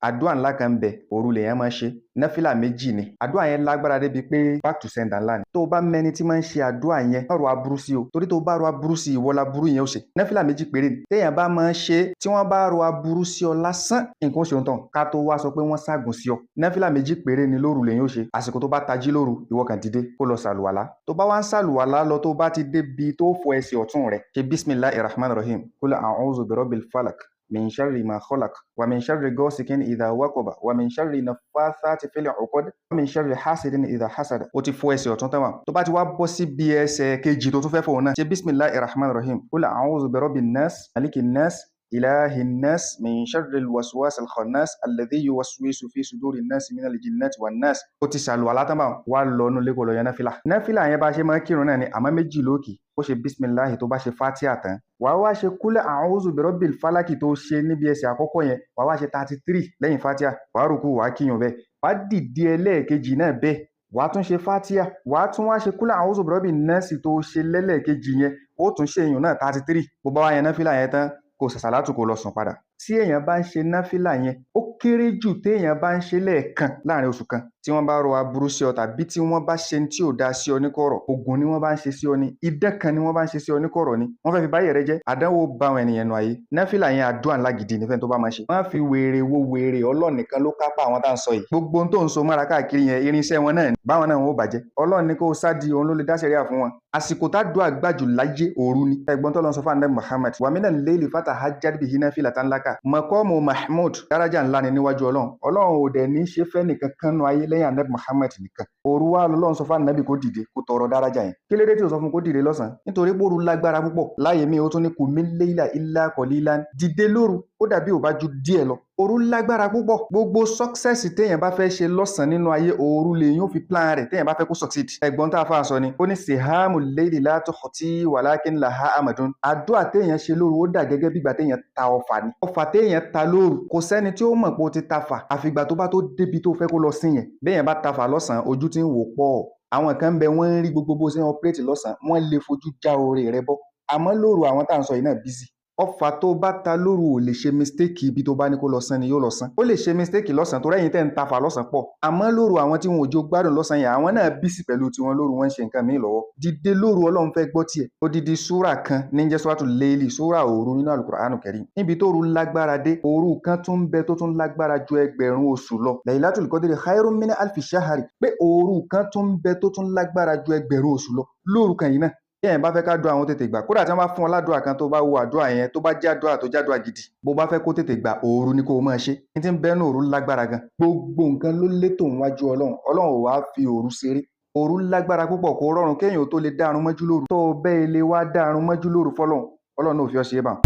Àdúrà ńlá kan ń bẹ, òru lèèyàn máa ń ṣe. Náfìlà méjì ni. Àdúrà yẹn lágbára débi pé back to sender ńlá ni. Tó o bá mẹni tí máa ń ṣe àdúrà yẹn, má ro aburú sí o. Torí tó o bá ro aburú sí, ìwọ laburú yẹn ó ṣe. Náfìlà méjì péré ni. Téèyàn bá máa ń ṣe, tí wọ́n bá ro aburú sí ọ lásán, nǹkan ó ṣe òun tán. Ká tó wá sọ pé wọ́n ságùn sí ọ. Náfìlà méjì péré ni lóru lèèyàn ó ṣe. Àsìkò tó bá tají lóru, ìwọ kàn dìde kó lọ sàlùwàlá. Tó bá wá ń sàlùwàlá lọ, tó bá ti débi tó fọ ẹsẹ̀ ọ̀tún rẹ̀, ṣe bismillahir rahmanir rahim. Kul a'udhu birabbil falak. من شر ما خلق ومن شر غاسق إذا وقب ومن شر نفاثات في العقد ومن شر حاسد إذا حسد. Ó ti fọ ẹsẹ̀ ọ̀tún tán wà. Tó bá ti wá bọ́ síbi ẹsẹ̀ kejì tó tún fẹ́ fọ̀ náà, ṣe bismillahir rahmanir rahim. Qul a'udhu birabbin nas malikin nas ilahin nas min sharril waswasil khannas alladhi yuwaswisu fi sudurin nas minal jinnati wan nas. Ó ti ṣàlùwàlá tán báwọn, wá lọ inú ilé kó lọ yan náfìlà. Náfìlà yẹn bá ṣe máa ń kírun náà ni, àmọ́ méjì lókì. Ó ṣe bisimilahi, tó bá ṣe fatia tán, wàá wá ṣe kúlẹ̀ a'udhu birabbil falaki tó ṣe níbi ẹsẹ̀ àkọ́kọ́ yẹn, wàá wá ṣe 33 lẹ́yìn fatia, wàá rúkú, wàá kíyàn bẹ́ẹ̀, wàá dìde ẹlẹ́ẹ̀kejì náà bẹ́ẹ̀, wàá tún ṣe fatia, wàá tún wá ṣe kúlẹ̀ a'udhu birabbin nasi tó ṣe lẹ́lẹ́ẹ̀kejì yẹn, ó tún ṣe èèyàn náà 33. Bó bá wá yan náfìlà yẹn tán, kó sàṣàlátù, kó lọ sùn padà. Tí èèyàn bá ń ṣe náfìlà yẹn, ó kéré jù téèyàn bá ń ṣe lẹ́ẹ̀kan láàrin oṣù kan, tí wọ́n bá ro aburú sí ọ tàbí tí wọ́n bá ṣe tí ò dáa sí ọ ní kọ̀rọ̀, oògùn ni wọ́n bá ń ṣe sí ọ ní, idán kan ni wọ́n bá ń ṣe sí ọ ní kọ̀rọ̀ ni, wọ́n fẹ́ fi báyẹ̀ rẹ jẹ́, àdánwò bá àwọn ènìyàn nù ayé. Náfìlà yẹn, àdúrà ńlá gidi nífẹ̀ẹ́ tó bá máa ṣe. Wọ́n fi wèrè wo wèrè, Ọlọ́run nìkan ló kápá àwọn tá à ń sọ yìí. Gbogbo ohun tó ń so mọ́ra káàkiri yẹn, irinṣẹ́ wọn náà ni, báwọn náà wọn ò bàjẹ́. Ọlọ́run ní kó o sádi, òun ló lè dá sẹ̀ríà fún wọn. Àsìkò tádùá gbàjù láyé, òru ni. Ẹ̀gbọ́n tó lọ sọ fún anabi Muhammad, wa minal layli fatahajjad bihi nafilatan laka maqamu mahmud, daraja ńlá ni níwájú Ọlọ́run. Ọlọ́run ò dẹ̀ ní ṣe fẹ́ nìkan kan nu ayé lẹ́yìn anabi Muhammad nìkan. Òru wa lọ́lọ́run sọ fún anabi kó dìde kó tọrọ daraja yẹn. Kí lédè tí o sọ fún kó dìde lọ́sàn-án? Nítorí pé òru lágbára púpọ̀. Láàyè mi, ó tún ní qumil layla illa qalilan, dìde lóru ó dàbí ò bá ju díẹ̀ lọ. Òru lágbára púpọ̀. Gbogbo success téèyàn bá fẹ́ ṣe lọ́sàn-án nínú ayé, òru lèyàn ó fi plan rẹ̀ téèyàn bá fẹ́ kó succeed. Ẹ̀gbọ́n tá a fà sọ ni, ó ní sihamu layli la tukhti walakin laha amadun. Àdúrà téèyàn ṣe lóru, ó dà gẹ́gẹ́ bí ìgbà téèyàn ta ọfà ni. Ọfà téèyàn ta lóru, kò sẹ́ni tí ó mọ̀ pé ó ti ta fà àfìgbà tó bá tó débi tó fẹ́ kó lọ sí yẹn. Béèyàn bá ta fà lọ́sàn-án, ojú tí ń wò pọ̀. Àwọn kan ń bẹ, wọ́n ń rí gbogbo bó ṣe ń operate lọ́sàn-án, wọ́n lè fojú já oore rẹ bọ́. Àmọ́ lóru, àwọn tá à ń sọ yìí náà busy. Ọfà tó bá ta lóru ò lè ṣe mistake. Ibi tó bá ní kó lọ sán ni yóò lọ sán. Ó lè ṣe mistake lọ́sàn-án tó rẹ́yìn tẹ́ ń tafà lọ́sàn-án pọ̀, àmọ́ lóru, àwọn tí wọn ò jó gbádùn lọ́sàn-án yẹn, àwọn náà busy pẹ̀lú tiwọn lóru, wọ́n ń ṣe nǹkan míì lọ́wọ́. Dìde lóru, Ọlọ́run fẹ́ gbọ́ tiẹ̀. Odidi súrà kan ní jẹ́ súràtù Léèlì, súrà òru nínú Àlùkùránù Kẹrim. Níbi tó ru lágbára dé, òru kan tún ń bẹ tó tún lágbára ju 1000 oṣù lọ, Laylatul Qadri khairun min alfi shahari, pé òru kan tún ń bẹ tó tún lágbára ju 1000 oṣù lọ, lóru kan yìí náà. Tí èèyàn bá fẹ́ ká dùn àwọn tètè gbà, kódà tí wọ́n bá fún ọ ládùúrà kan, tó bá wo àdúrà yẹn, tó bá jẹ́ àdúrà tó jẹ́ àdúrà gidi, bó bá fẹ́ kó tètè gbà, òru ni kó o máa ṣe. Ní tí ń bẹ́nu, òru lágbára gan. Gbogbo nǹkan ló létò níwájú Ọlọ́run. Ọlọ́run ò wá fi òru ṣeré. Òru lágbára púpọ̀. Kò rọrùn kéèyàn tó lè dárun mọ́jú lóru. Tó o bẹ́ẹ̀ lè wá dárun mọ́jú lóru fọlọ́run, Ọlọ́run náà ò fi ọ́ ṣe é báwọn.